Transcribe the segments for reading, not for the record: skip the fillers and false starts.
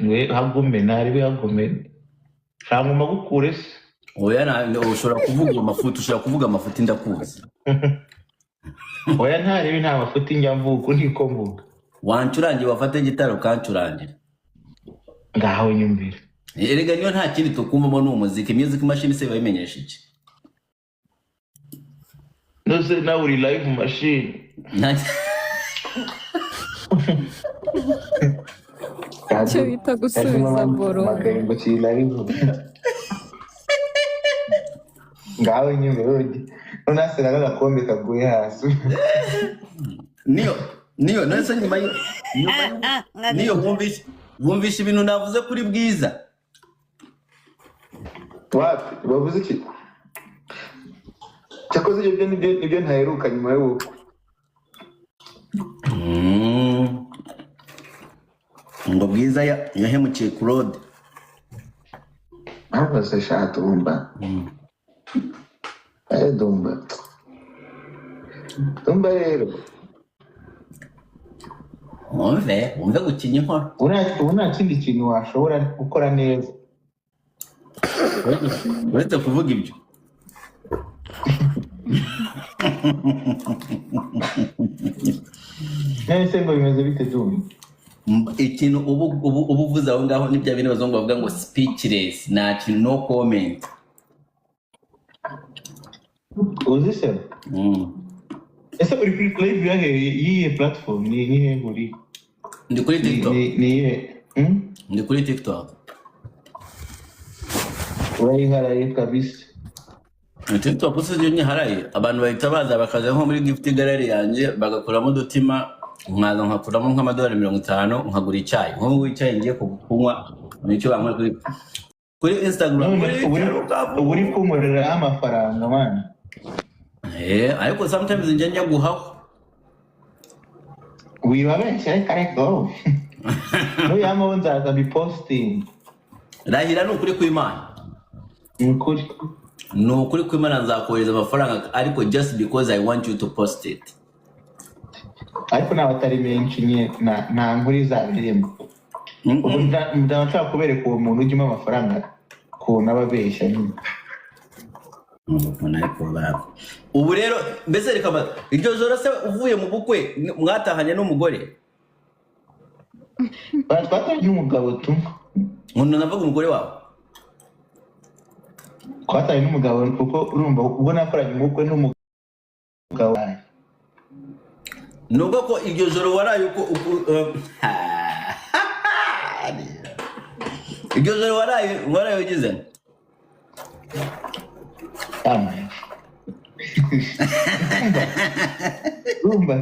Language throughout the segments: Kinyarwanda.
We hagume, ntari hagume, ntabwo magukure se. Oya, ushobora kuvuga amafuti, ushobora kuvuga amafuti, ndakuzi. Oya, ntaribi, nta mafuti njya mvuga, uku niko mvuga. Wancurangiye, wafata gitari ukancurangira. Ngaho nyumvira. Erega niyo nta kindi tukumvamo ni umuziki. Music machine se bayimenyesha iki? Nose nawe uri live machine. Icyo bita gusubiza boro. Amagambo kiri live. Ngaho nyumvira ugi none n'agakombe kaguye hasi. Niyo none se nyuma niyo wumvishe ibintu navuze kuri Bwiza? Wapi, bavuze iki? Cyakoze ibyo byo nibyo ntaheruka nyuma y'ubukwe. Ngo Bwiza yahemukiye Claude. Ntabwo sha Dumba. Eh, Dumba, Dumba rero. Wumve gukinya inkoro. Ubu nta kindi kintu washobora gukora neza. Uretse kuvuga ibyo. None se ngo bimeze bite, Dumba? Ikintu ubu uvuze aho ngaho ni bya bindi abazungu bavuga ngo speechless, nta kintu, no comment. Uzi se? Ese uri kuri live yahe, yihe platform, ni iyihe uri? Ndi kuri TikTok. Ni iyihe? Ndi kuri TikTok. Urayiharaye kabisa. TikTok se yo nyiharaye, abantu bahita baza bakaza nko muri gift gallery yanjye bagakuramo udutima, nkaza nkakuramo nk'amadolari 50 nkagura icyayi. Nk'ubu icyayi ngiye kunywa nicyo banywa kuri Instagram. None Kuri ubu uri kunkoreraho amafaranga, man. Eh, ariko sometimes njya guhaho. Wibabeshya, reka reka, wowe nuyamaho nzaza mbipositinge. Rahira, ni ukuri kw'Imana. Ni ukuri. Ni ukuri kw'Imana, nzakohereza amafaranga, ariko just because I want you to post it. Ariko naba atari menshi nyine, nta nkuru izaba irimo. Ubu ndaba nshaka kubereka uwo muntu ujya umpa amafaranga ukuntu aba abeshya nyine. Ukuntu ariko ubu rero mbese reka iryo joro se uvuye mu bukwe mwatahanye n'umugore? Twatanye n'umugabo tu. Umuntu navuga umugore wawe. Twatanye n'umugabo kuko urumva ubwo nakoranye ubukwe n'umugabo wanjye. Nubwo ko iryo joro waraye uko iryo joro waraye ugize nte? Yamaye. Urumva?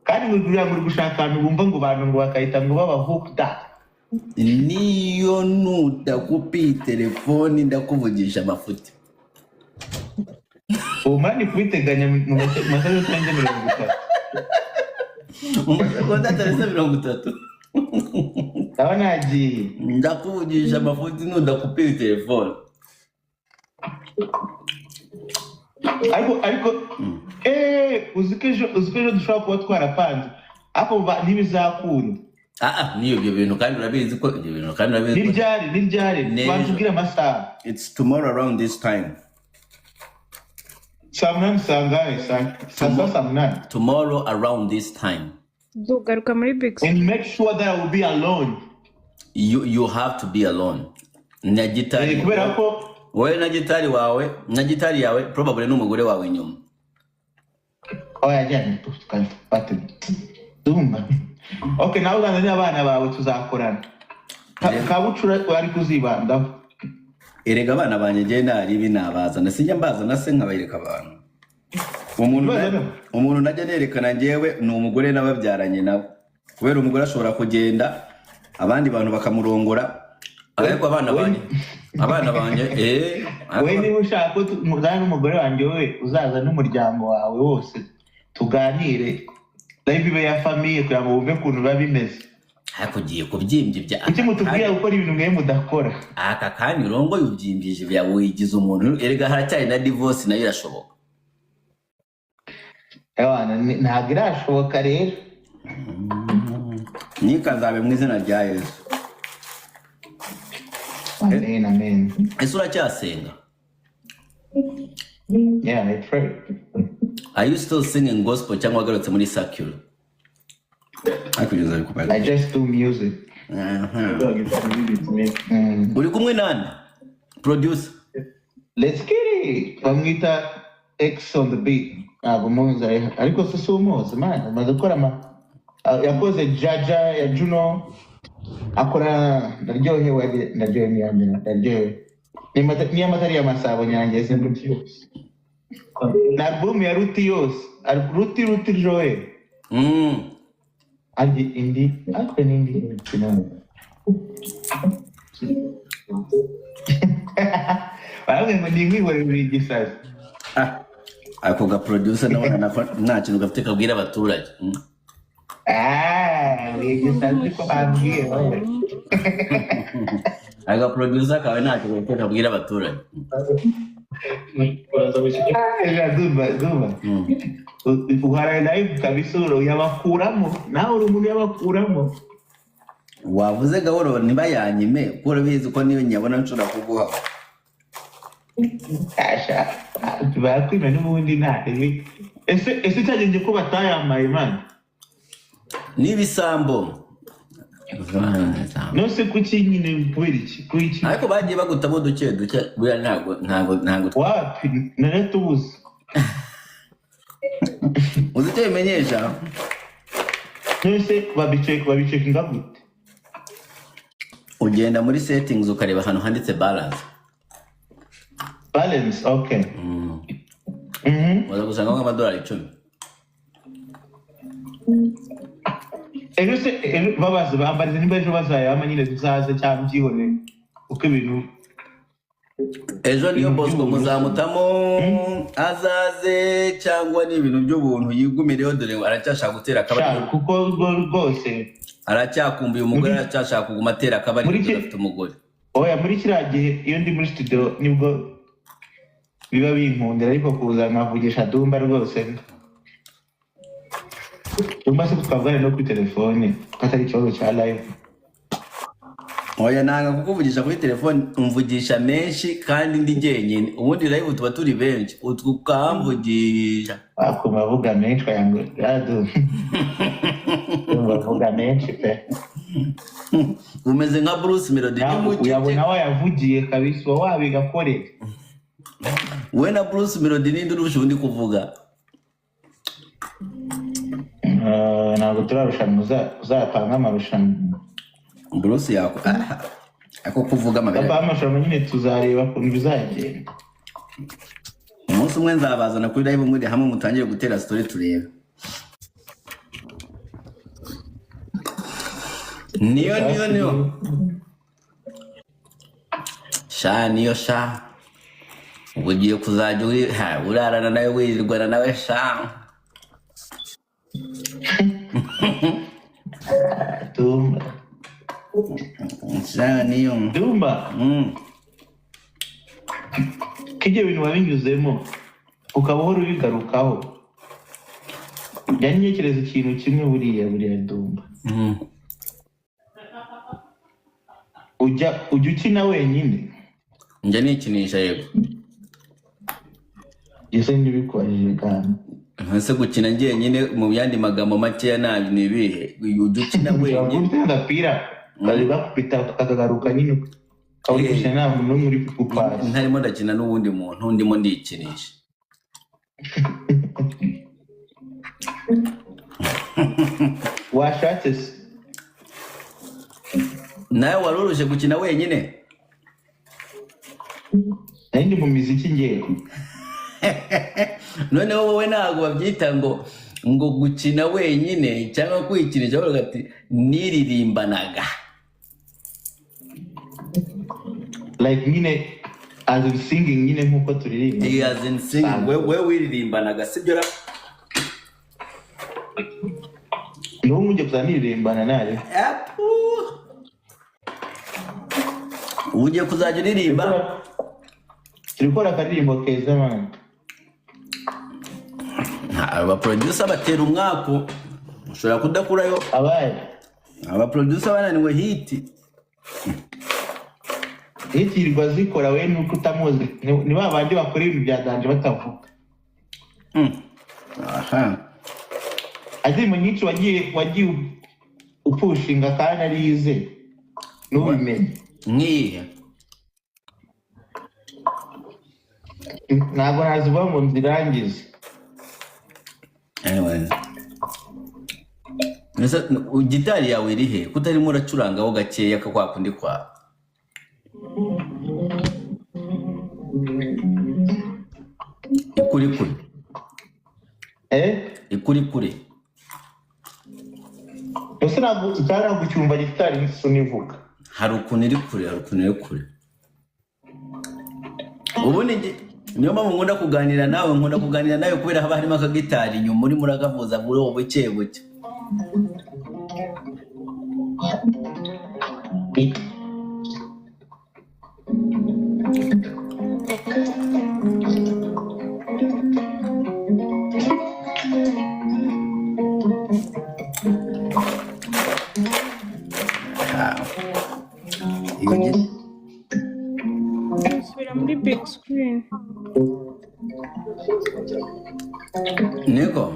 Kandi ngo kugira ngo uri gushaka ahantu bumva ngo bantu ngo bakahita ngo baba hooked up. Niyo nutakupiye telefoni ndakuvugisha amafuti. Ubu mani kubiteganya mu masaha atarenze 30. Mu masegonda atarenze 30. Ndaba nagiye. Ndakuvugisha amafuti nudakupiye telefoni. Ariko uzi ko ejo dushobora kuba twarapanze, ariko ntibizakunda. Ah ah, niyo ibyo bintu kandi urabizi ko ibyo bintu kandi urabizi ko Ni ryari? N'ejo. Banza amasaha. It's tomorrow around this time. Saa 8, saa ngahe? Saa saba, saa 8? Tomorrow around this time. Dugaruka muri big. And make sure that I will be alone. You have to be alone na gitari. Kubera ko Wowe na gitari wawe, na gitari yawe, probably n'umugore wawe inyuma. Oya, jyana tukabifate, Dumba. Okay, nawe uganza n'abana bawe tuzakorana. Kabucura bari kuzibandaho. Erega abana banjye njyewe naribi nabazana, sinjya mbazana se nkabereka abantu umuntu Ubazana? Umuntu najya nerekana njyewe ni umugore n'ababyaranye nawe, kubera umugore ashobora kugenda abandi bantu bakamurongora, ariko abana banjye Wowe niba ushaka ko muzana n'umugore wanjye, wowe uzaza n'umuryango wawe wose tuganire live ibe ya famille kugira ngo wumve ukuntu biba bimeze. Ariko ugiye kubyimbya ibya Kuki mutubwira gukora ibintu mwe mudakora? Aka kanya urongoye ubyimbije ibya, wigize umuntu. Erega haracyari na divorce, nayo irashoboka. Ewana, ntabwo irashoboka rero. Nikazabe mu izina rya Yesu. Amen, amen. Ese uracyasenga? Yeah, I pray. Are you still singing gospel cyangwa wagarutse muri secular? Ariko ugeze ari kubara. I just do music. Uri kumwe nande producer? Let's get it. Bamwita X on the beat. Ntabwo muzi, ariko se si umuzi man. Amaze gukora ama yakoze Jaja ya Juno, akora Ndaryohewe, Ndaryohewe ni iya mbere, Ndaryohewe niyo amata ari Masabo Nyange yose na album ya Ruti yose, Ruti Ruti Joel. Arya indi ariko n'indi sinzi. Baravuga ngo ni nkwihorere uri igisazi. Ah, ako ga producer ndabona nako nta kintu gafite kabwira abaturage. Ah, uri igisazi ko bambwiye wowe. Aga producer kawe nta kintu gafite kabwira abaturage. Ah, Dumba, Dumba. Uharaye live kabisa, uyabakuramo nawe, uri umuntu uyabakuramo. Wavuze gahoro ntibayanyime, kuko urabizi ko niyo nyabona nshobora kuguha. Asha barakwima n'ubundi nta ibi. Ese cyagenze ko batayambaye man? N'ibisambo. Nose kuki nyine, kubera iki, kubera iki? Ariko bagiye bagutamo duke duke buriya, ntabwo Wapi, naratubuze. Uzi icyo bimenyesha? Nose babicekinga gute? Ugenda muri settings, ukareba ahantu handitse balance. Balance, okay. Uza gusangamo nk'amadolari 10. Ejo se, ejo babaza, bambariza niba ejo bazayama nyine, tuzaze cyangwa byihorere uko ibintu Ejo niyo ibintu Bosco by'ubuntu. Muzamutamo azaze cyangwa ni ibintu by'ubuntu yigumireho, dore ngo aracyashaka gutera Sha, akabariro. Kuko rwose Aracyakumbuye umugore. Muri Aracyashaka kuguma atera akabariro muri dore ki afite umugore. Oya, muri kiriya gihe iyo ndi muri studio nibwo biba binkundira, ariko kuza nkavugisha Dumba rwose, Dumba se twavugana no kuri telefone ko atari ikibazo cya live? Oya, nanga kukuvugisha kuri telefone, umvugisha menshi kandi ndi jyenyine. Ubundi live tuba turi benshi, utwo ukamvugisha. Akuma avuga menshi wagira ngo radu Dumba avuga menshi pe. Umeze nka Bruce Melody. Nawe nimucece. Uyabona wayavugiye kabisa, uba wabigakorera. We na Bruce Melody ninde urusha undi kuvuga? Ntabwo turarushanwa, uzapanga amarushanwa. Bruce yako, ah, ako kuvuga amabere. Uzapanga amarushanwa nyine, tuzareba ukuntu bizagenda. Umunsi umwe nzabazana kuri live muri hamwe, mutangire gutera story turebe. Niyo sha, niyo sha, ubu ugiye kuzajya urarana nawe, wirirwana nawe sha. Dumba. Sha niyo. Dumba. Ko ibyo bintu wabinyuzemo ukaba uhora ubigarukaho, njya ntekereza ikintu kimwe buriya Dumba. Ujya ukina wenyine? Njya nikinisha, yego. Ese ntibikubajije kandi. Ese gukina njyenyine mu yandi magambo makeya nabi ni ibihe? Ujya ukina wenyine? Ufite agapira kazi gakubita kakagaruka nyine, ukaba uri gukina nta muntu n'umwe uri kugupasa. Ntarimo ndakina n'uwundi muntu, ndimo ndikinisha. Washatse se? Nawe wari uruje gukina wenyine? Nari ndi mu miziki ngewe. Noneho wowe ntabwo babyita ngo gukina wenyine cyangwa kwikinisha, bavuga ati niririmbanaga. Like nyine as in singing nyine, nk'uko turirimba. As in singing, we wiririmbanaga, sibyo ra? Niwo mujya kuza niririmbana nare. Apu. Ugiye kuzajya uririmba. Turi gukora akaririmbo keza man. Aba producer batera umwaku, ushobora kudakurayo. Abaye Abaproducer bananiwe hit. Hit yirirwa zikora we nuko utamuzi. Ni ba bandi bakora ibintu bya danger batavuga. Aha. Indirimbo nyinshi wagiye upushinga kandi ari ize n'ubimenye. Nk'iyihe? Ntabwo nazivuga ngo nzirangize. Anyways. Ese gitari yawe iri he? Kutarimo uracurangaho gakeya ka kwa kundi kwawe. Ikuri kure. Eh? Ikuri kure. Ese ntabwo ntabwo ucyumva gitari sunivuga. Hari ukuntu iri kure, hari ukuntu iri kure. Ubundi niyo mpamvu nkunda kuganira nawe, kubera haba harimo akagitari inyuma urimo urakavuza buri buke buke. Subira muri big screen. Niko.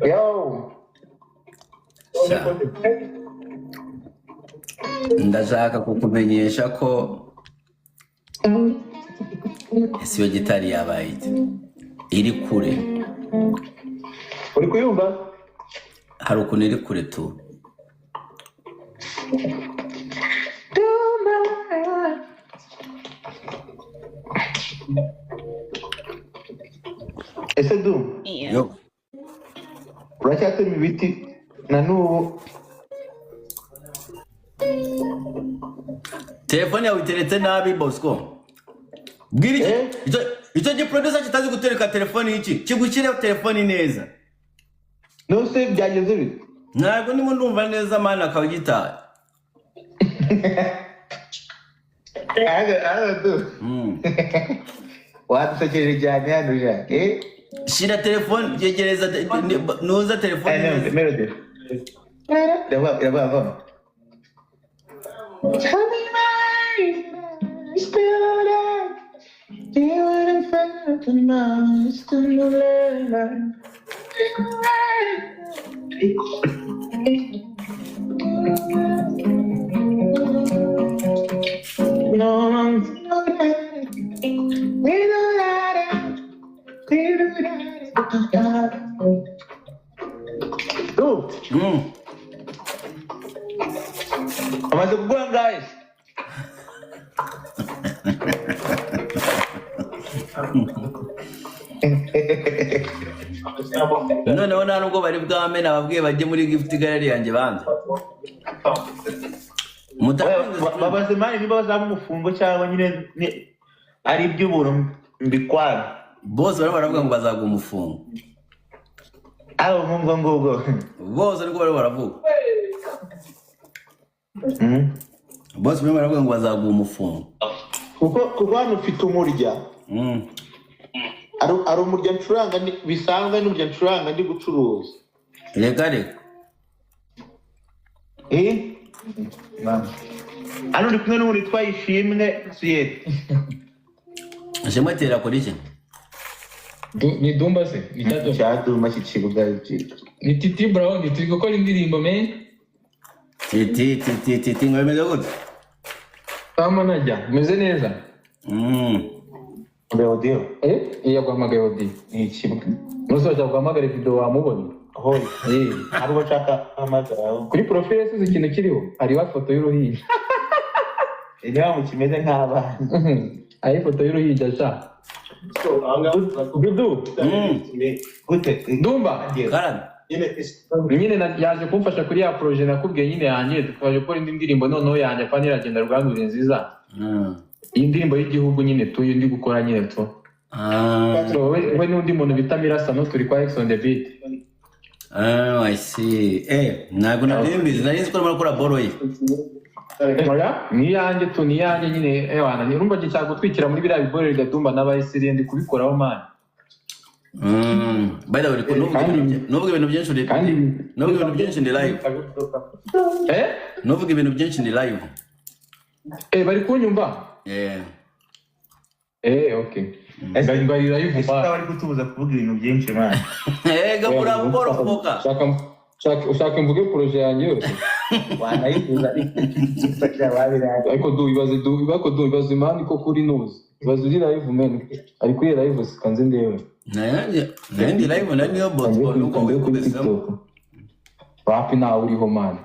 Yo. Ndashaka kukumenyesha ko ese iyo gitari yabaye ite? Iri kure. Uri kuyumva? Hari ukuntu iri kure tu. Ese du? Yo. Uracyatema ibiti na n'ubu? Telefone yawe iteretse nabi Bosco. Bwira iki? Icyo giproducer kitazi gutereka telefone iki? Kigushyire telefone neza. No se byagenze bite? Ntabwo ndimo ndumva neza mana akaba gitari. Wadusekeje cyane hano Jacques. Shira telefone yegereza nuza telefone neza. Melody. Iravuga. Amaze kugura guys. Noneho nta nubwo bari bwame nababwiye bajye muri gift gallery yanjye banze. Babaze mani niba bazaba umufungo cyangwa nyine ari iby'ubuntu mbikwana. Bose barimo baravuga ngo bazaguha umufungo. Abo ngubwo ngubwo. Bose ariko barimo baravuga. Bose barimo baravuga ngo bazaguha umufungo. Kuko hano ufite umurya. Ari umurya ncuranga bisanzwe n'umurya ncuranga ndi gucuruza. Reka reka. Hano ndi kumwe n'umuntu witwa Ishimwe Siyete. Ishimwe tera kuri iki? Ni Dumba se? Ni cya Cya Dumba cy'ikibuga. Ni Titi Brown turi gukora indirimbo me. Titi Titi Titi ngo bimeze gute? Kama najya meze neza. Audio. Yaguhamagaye audio. Ni ikibuga. Nuzajya guhamagara video wamubonye. Hoye. Hari uwo nshaka guhamagara. Kuri profile se ikintu kiriho hariho ifoto y'uruhinja. Niba mukimeze nk'abana. Ari ifoto y'uruhinja sha. Dudu. Gute? Dumba. Nyine yaje kumfasha kuri ya projet nakubwiye nyine yanjye tukaje gukora indi ndirimbo noneho yanjye apana iragenda rwandure nziza. Iyi ndirimbo y'igihugu nyine tuyu ndi gukora nyine tu. We n'undi muntu bita Mirasano turi kwa X on the beat. I see. Ntabwo nari mbizi, nari nzi ko urimo gukora boro ye. Oya, ni yanjye tu, ni yanjye nyine ewana. Urumva nshaka gutwikira muri biriya bigore bigadumba n'abayisiriye ndi kubikoraho man. By the way, Kandi nuvuga ibintu byinshi uri kandi nuvuga ibintu byinshi ndi live. Eh. Nuvuga ibintu byinshi ndi live. Eh, bari kunyumva? Yeah. Eh, okay. Bari live. Ese Ma. bari kutubuza kuvuga ibintu byinshi, man? Ega muraporofoka. Ushaka mvuge projet yanjye yose? Wanayifuza ariko. Ariko du ibaze, du ariko du ibaze, man, ko kuri nuzi ibaze uri live, man, ari kuri live, sikanze ndebe. Nanjye ndi live na niyo Bosco nuko Kanze kuri wikubisemo. TikTok. Wapi, ntawe uriho, man.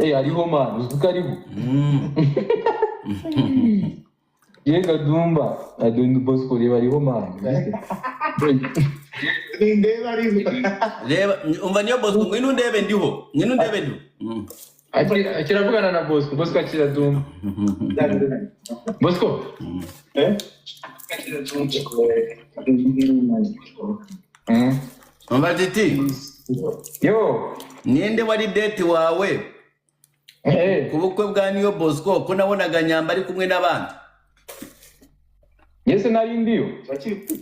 Eh, ariho, man, uzi ko ariho. Yega Dumba Adoni Bosco, reba, ariho, man. Nindeba ariho. Reba, umva niyo Bosco, ngwino undebe ndiho, ngwino undebe ndiho. Kiravugana na Bosco. Bosco akira Dumba. Bosco. Eh? Umva Titi. Yo. Ninde wari date wawe Eh. ku bukwe bwa niyo Bosco, ko nabonaga Nyamba ari kumwe n'abandi? Yese nari ndiyo.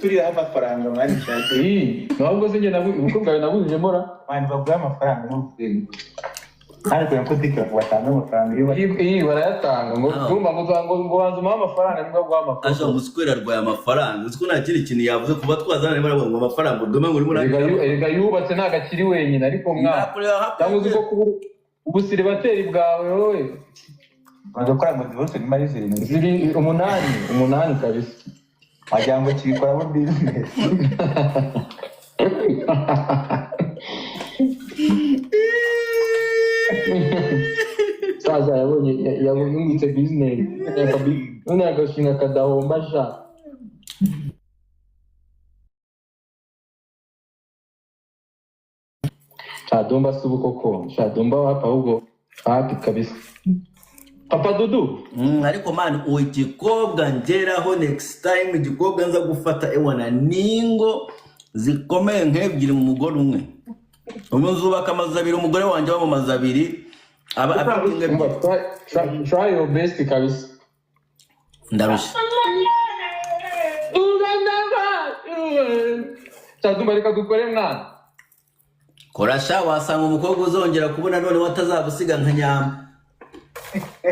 Turiraho amafaranga, man, shake. Ii, ntabwo se njye ubukwe bwawe nabujijemo ra? Man, baguha amafaranga n'uvuge. Kandi kugira ngo TikTok batanga amafaranga iyo bari Ii, barayatanga ngo Ah. Dumba ngo banza umuhe amafaranga nibwo aguha Asha amafaranga. Muswera arwaye amafaranga, uzi ko nta kindi kintu yavuze kuba twazana arimo ngo amafaranga udume ngo urimo. Erega yubatse, ntabwo akiri wenyine, ariko mwana Nakureba hakurya. Cyangwa uzi ko kuba ubusiribateri bwawe wowe bagakora ngo divorce nyuma ari 7. Ziri 8, 8 kabisa. Wagira ngo kibikoramo business. Saza yabonye yungutse business none agashinga kadahomba sha. Shadumba si ubu koko, Shadumba wapi, ahubwo wapi kabisa, Papa Dudu. Ariko man, uwo igikobwa ngeraho next time, igikobwa nza gufata ewana ningo zikomeye nk'ebyiri mu mugore umwe. Ubu nzubaka amazu abiri, umugore wanjye aba mu mazu abiri, aba afite ingo Umva, ebyiri. Try your best kabisa. Ndarushye. Shadumba, reka dukore, mwana. Korasha, wasanga umukobwa uzongera kubona none watazagusiga nka Nyamba.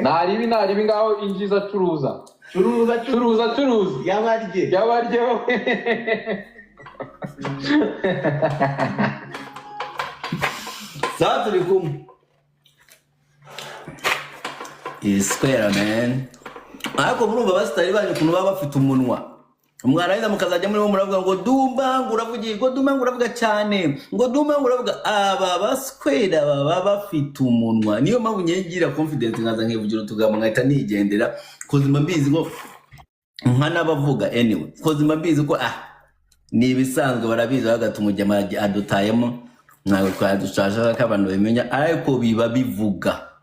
Naribi, naribi, ngaho injiza, curuza. Curuza. Curuza, curuza. Yabarye. Yabaryeho. Sawa, turi kumwe iyi square, man. Ariko murumva abasitari banyu ukuntu baba bafite umunwa, mwarangiza mukazajya murimo muravuga ngo Dumba ngo uravugira, ngo Dumba ngo uravuga cyane, ngo Dumba ngo uravuga. Aba baswera baba bafite umunwa, niyo mpamvu ngira confidence nkaza nkivugira utugambo nkahita nigendera, 'cause mba mbizi ko nkanabavuga anyway, 'cause mba mbizi ko ah ni ibisanzwe, barabizi bagata umugema adutayemo, ntabwo twari dushaka ko abantu babimenya, ariko biba bivuga.